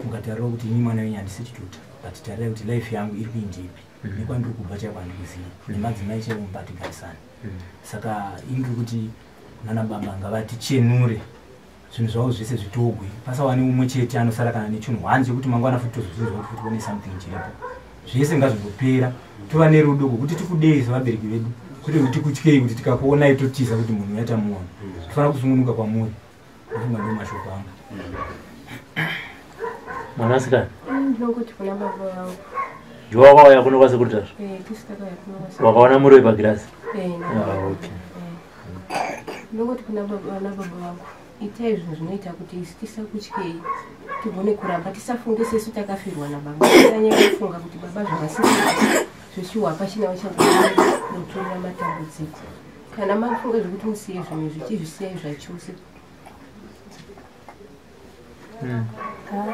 mukatarirawo kuti ini mwana wenyu handisi chituta, but tarirai kuti life yangu iri kuindipi, nekwandiri kubva chaiko handikuzivi, nemadzimai chaivo mubatigarisana. Saka ini ndiri kuti nana baba ngavatichenure zvinhu zvavo zvese zvitogwe, pasawane umwe chete anosara kana nechinhu one chekuti mangwana futi tozozvinzwa kuti futi kune something chiripo. Zvese ngazvingopera, tova nerudo kwokuti tikudei sevabereki vedu, kwete kuti tikutyei kuti tikakuonai totiza kuti munhu yatamuona. Tofanira kusungunuka kwamuri. Ndofunga ndo mashoko angu. Mwanasikana, Ndinongoti kuna baba vangu. Ndiwe wakauya kuno kwasekuru Tasvu? Eh, tisu takauya kuno kwasekuru. Wakaona muroi pagirasi? Eh. Ah, okay. Ndinongoti kuna vana baba vangu, itai zvinhu zvinoita kuti isu tisakutyei, tigone kuramba tisafunge sesu takafirwa nababa, tisanyanya kufunga kuti baba zvavasina zveshuwa hapachina vachakunotorera matambudziko. Kana mafunga zvekuti musiye zvinhu izvi, chizvisiyai zvachose. Mm.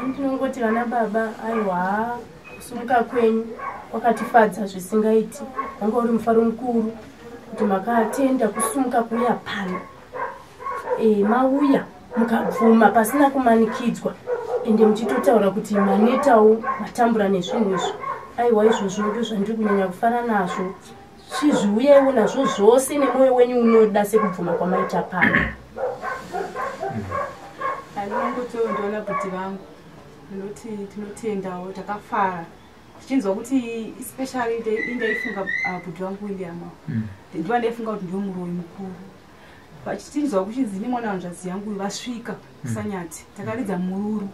Ndinongoti vana baba, aiwa, kusumuka kwenyu kwakatifadza zvisingaiti. Wanga uri mufaro mukuru kuti makatenda kusumuka kuuya pano. Mauya mukabvuma pasina kumanikidzwa, ende muchitotaura kuti manetawo, matambura nezvinhu izvi. Aiwa, izvozvo ndo zvandiri kunyanya kufara nazvo. Chizviuyaiwo nazvo zvose nemwoyo wenyu unoda sekubvuma kwamaita pano. Andinongotiwo ndiona bhuti vangu, ndinoti tinotendawo, takafara tichinzwa kuti especially indaifunga bhuti vangu William, ndiva ndaifunga kuti ndiwo muroyi mukuru. Vachichinzwa kuchinzi nemwana wanzvadzi yangu vasvika kuSanyati, takaridza mururu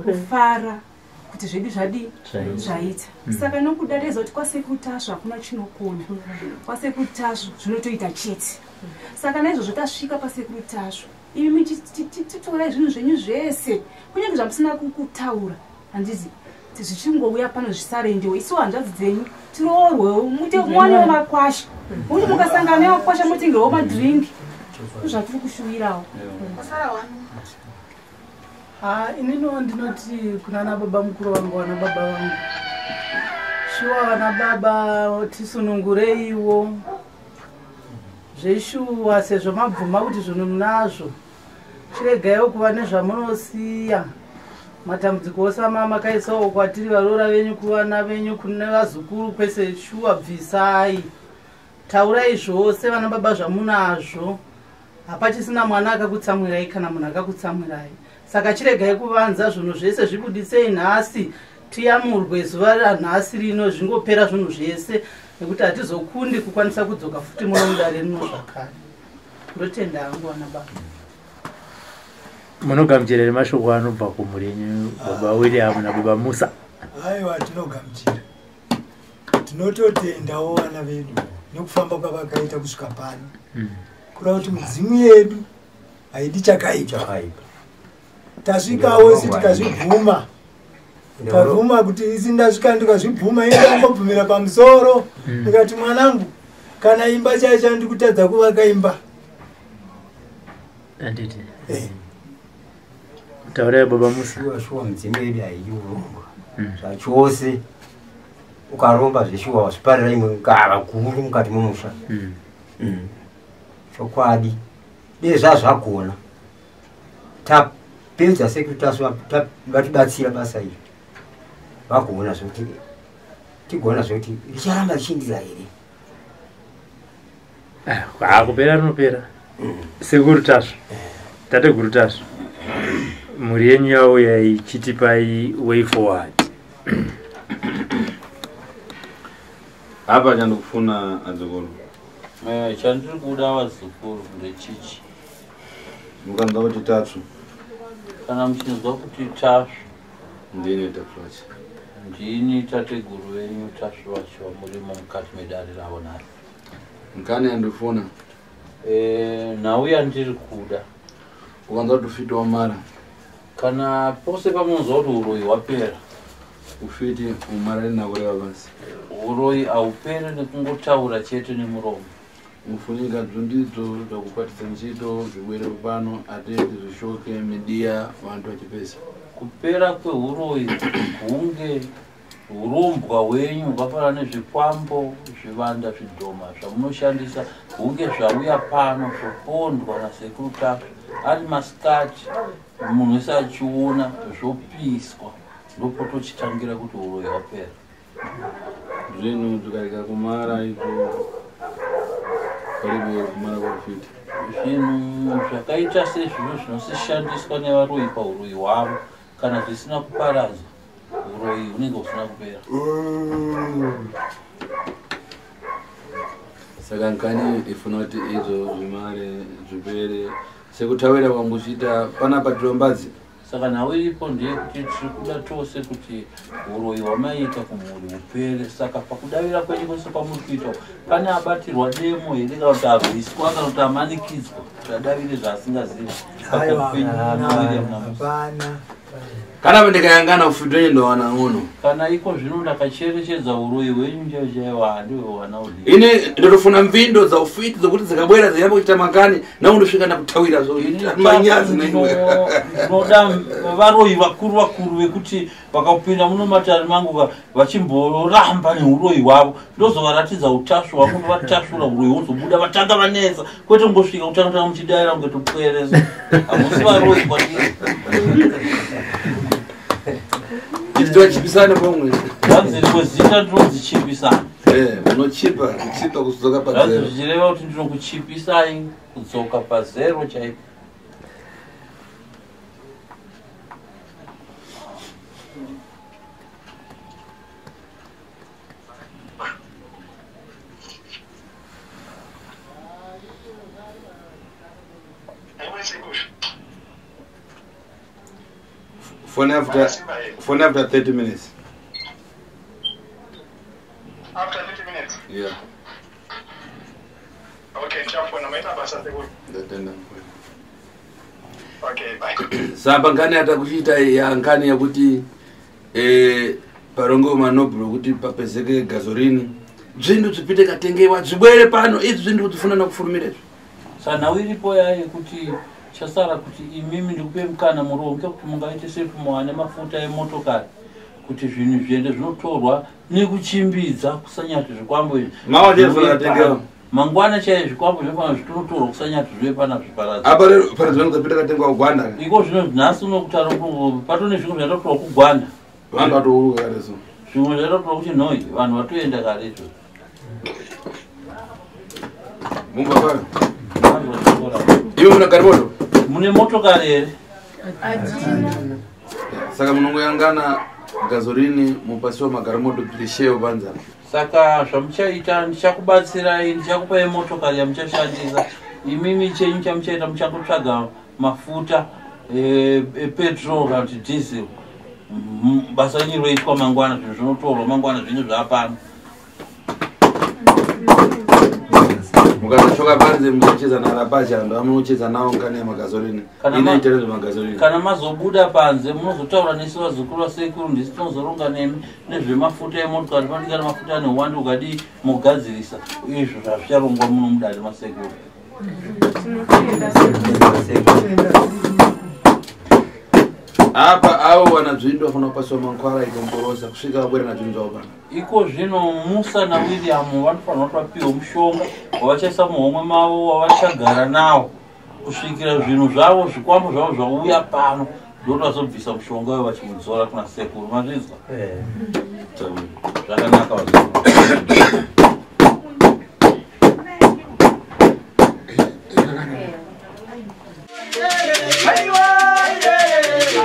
kufara kuti zvedu zvadii, Zvaita. zvaita. Saka nokuda taiziva kuti kwasekuru Tasvu hakuna chinokona, kwasekuru Tasvu zvinotoita chete. Saka naizvozvo tasvika pasekuru Tasvu, imi titorai zvinhu zvenyu zvese, kunyange zvamusina kutaura, handizi zvichingouya pano zvisarendewo. Isu hanzvadzi dzenyu tiroorwewo, muite muwanewo makwasha, muti mukasangana nemakwasha mutengewo madhiringi, ndozvatiri kushuvirawo. Ha, ininiwo ndinoti kunana baba mukuru vangu, vana baba vangu, shuwa vana baba, tisunungureiwo zveshuwa, sezvo mabvuma kuti zvinhu munazvo, chiregaiwo kuva nezvamunosiya. Matambudziko ose amakaisawo kwatiri varoora venyu, kuvana venyu, kune vazukuru, kwese, shuwa bvisai, taurai zvose vana baba zvamunazvo. Hapachisina mwana akakutsamwirai kana munhu akakutsamwirai, saka chiregai kuvanza zvinhu zvese, zvibudisei nhasi, tiyamurwe zuva ranhasi rino, zvingopera zvinhu zvese, nekuti hatizokundi kukwanisa kudzoka futi muno mudare rino zvakare. Ndotenda hangu vana baba. Munogamuchira here mashoko anobva kumhuri yenyu, baba William nababa Musa? Aiwa, tinogamuchira, tinototendawo vana vedu nekufamba kwavakaita kusvika pano. Kureva kuti mudzimu yedu haidi chakaipa. Tasvikawo isi tikazvibvuma, tabvuma kuti isi ndasvika ndikazvibvuma, indangobvumira pamusoro. Ndikati mwanangu, kana imba chaicho ndikutadza kuvaka imba. Handiti taurai, baba Musa. Shuwa shuwa, mudzimu yedu haidi urongwa zvachose. Ukaromba zveshuwa wazviparira imwe gava guru mukati memusha. Chokwadi, dei zvazvagona tapedza sekutasu vatibatsira basa iri, vagoona zvekuti tigoona zvekuti richaramba richiindira here. Ha, kupera rinopera. Sekuru Tasvu, tateguru Tasvu, Mhuri yenyu yauya ichitipai way forward. Apa chandikufuna adzukuru. Chandiri kuda vazukuru ndechichi. Mukanzwa kuti Tatsvu. Kana muchinzwa kuti Tasvu. Ndini Tasvu wacho. Ndini tateguru venyu Tasvu vacho vamurimo mukati medare ravo nhasi. Nkani yandifuna. Nhau yandiri kuda. Ukanzwa kuti ufiti wamara. Kana pose pamunonzwa kuti uroyi hwapera. Ufiti umara rinakureva basi. Uroyi haupere nekungotaura chete nemuromo. Mufunika dzundidzo zvakukwatisa ntchito zvibwere pano atete zvishoke midiya vantu vachipesa. Kupera kweuroyi hunge hurombwa hwenyu hwakafanana nezvikwambo, zvivanda, zvidhoma zvamunoshandisa hunge zvauya pano zvopondwa nasekuru Tasvu ari masikati munhu wese achiona zvopiswa ndopotochitangira kuti uroyi hwapera. Zvinhu zvikarega kumara izvo paribe kumara kwakufita. Zvinhu zvakaita sezvino zvinosishandiswa nevaroyi pauroyi hwavo kana zvisina kuparadzwa uroyi hunenge husina kupera. Saka nkani ifuna kuti izvo zvimare zvipere sekutawira kwambuchiita panapa tirambadzi. Saka nhau iripo ndeyekuti tiri kuda tose kuti uroyi hwamaiita kumhuri hupere. Saka pakudavira kwenyu kwese kwamuri kuita pane abatirwa demo here kana kuti arwiswa kana kuti amanikidzwa kuti adavire zvaasingazivi pakati penyu naWilliam naMusa? Hapana. Kana ndikayangana ufiti wenyu ndowana uno. Kana iko zvino ndakacherechedza uroyi hwenyu chaiwo chaiwo handiwe wana udiki. Ine ndotofuna mvindo dza ufiti dzokuti dzikabwera dziyamba kuita makani naundosvika ndakutawira zvo manyazi naiwe. Ndinoda varoyi vakuru vakuru vekuti vakapinda muno matare mangu vachimboramba neuroyi hwavo, ndozovaratidza utasvu hwangu, ndovatasvura uroyi hwozobuda vatanga vanetsa, kwete kungosvika kutanga tanga muchidaira kunge topweresa. Hamusi varoyi kwandiri. Tichipisane pamwe. Zvanzi rimwe zita ndinonzi Chipisana. Unochipa kuchipa kudzoka Zvanzi pazero. zvichireva kuti ndinokuchipisai kudzoka pazero chaipo. Phone after 30 minutes. After 30 minutes? Yeah. Okay, ndichafona. Maita basa sekuru. Ndatenda. Okay, bye. Samba nkani atakuchiita ya nkani yakuti parongo manobhuro kuti papezeke gazorini zvinhu zvipite katengewa zvibwere pano izvi zvinhu kudzifuna nakufurumira izvi. Saka nhau iripo ya yekuti chasara kuti imimi ndikupe mukana muronge kuti mungaite sei kuti muwane mafuta emotokari kuti zvinhu zviende zvinotorwa nekuchimbidza kusanyati zvikwambo izvi. Mawa ndiye zvinofana kutengewa. Mangwana chaiye zvikwambo zvinofana zvitonotorwa kusanyati zvive pana zviparadza. Apa rero pane zvinhu zvapita katengwa kugwanda. Iko zvino nhasi unokutaura patone zvimwe zvatotorwa kugwanda. Vanhu vatouruka kare so. Zvimwe zvatotorwa kuchinhoi vanhu vatoenda kare izvo. Mumba payo. Iwe muna garimoto? Mune motokari here? Saka munongoyangana gazorini mupasiwa magarimoto tirisheyo panza. Saka zvamuchaita ndichakubatsirai, ndichakupai motokari yamuchashandisa. Imimi chenyu chamuchaita muchakutsvaga mafuta epetrol kana kuti diesel. Basa renyu roitwa mangwana, zvinhu zvinotorwa mangwana zvinhu zvaapano. Mukazoshoka panze muchacheza narapacha vanhu vamunocheza nawo nkani yamagazorini. Kana Inoita nezvemagazorini. Kana mazobuda panze munozotaura nesu vazukuru vasekuru, ndisu tinozoronga nemi nezvemafuta emotokari, panenge mafuta ane uwandu ukadii mogadzirisa izvo zvazvicharongwa muno mudare masekuru. Apa avo vana dzvindo vafanira kupasiwa mankwara ikomborosa kusvika vabwera nadzvinhu zvavo pano. Iko zvino Musa naWilliam vanofanira kuti vapiwe mushonga wavachaisa muhomwe mavo wavachagara nawo kusvikira zvinhu zvavo zvikwambo zvavo zvauya pano, ndokuti vazobvisa mushonga uyo vachimudzora kuna sekuru. Mazvinzwa zvakanaka vazukuru. Aiwa, yeah.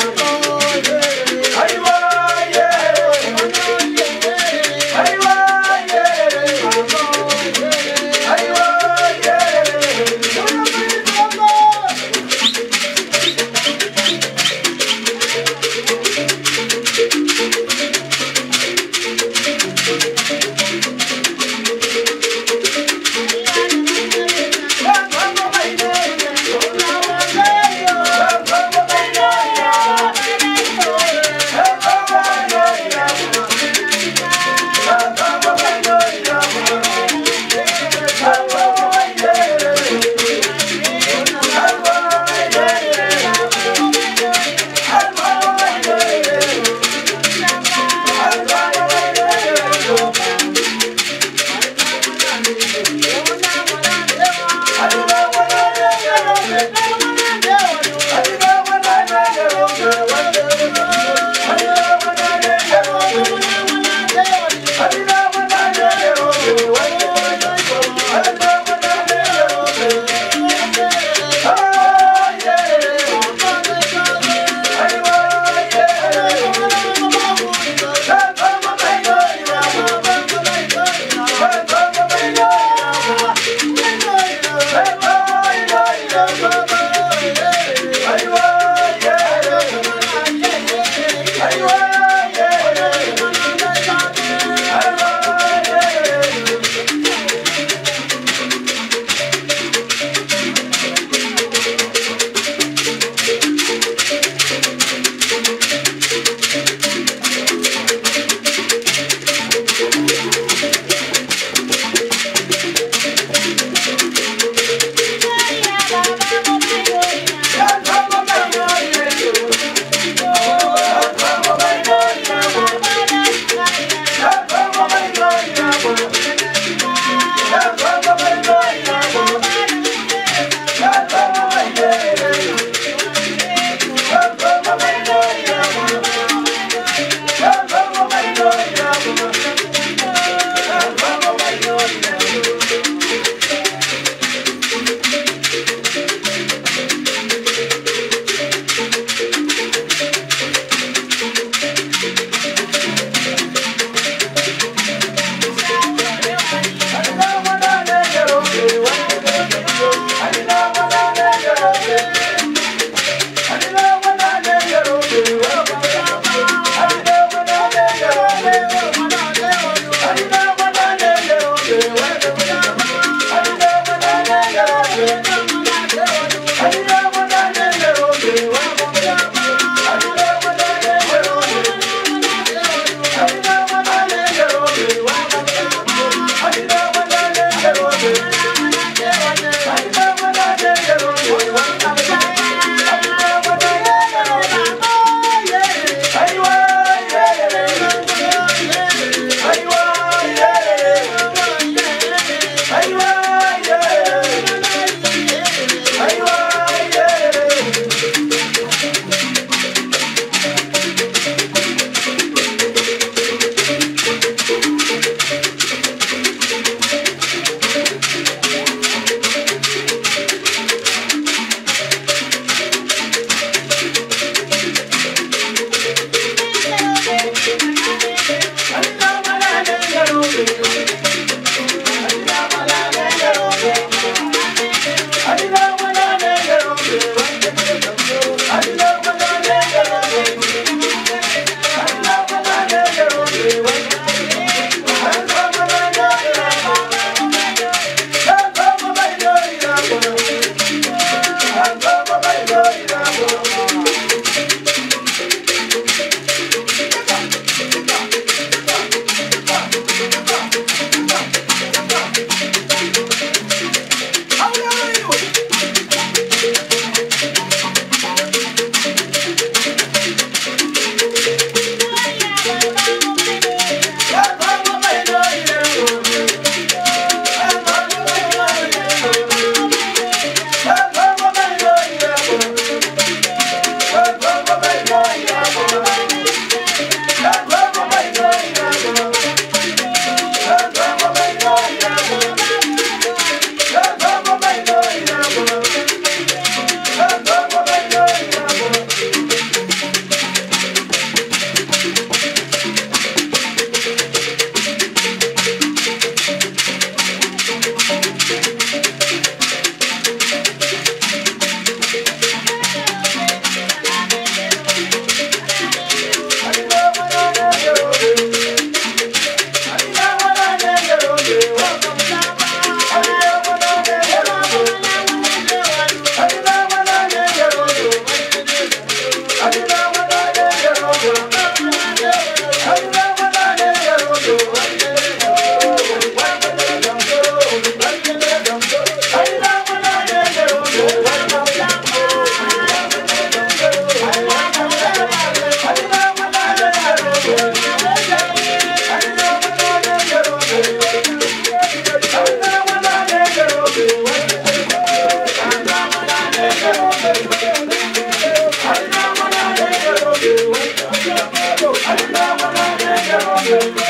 Thank you.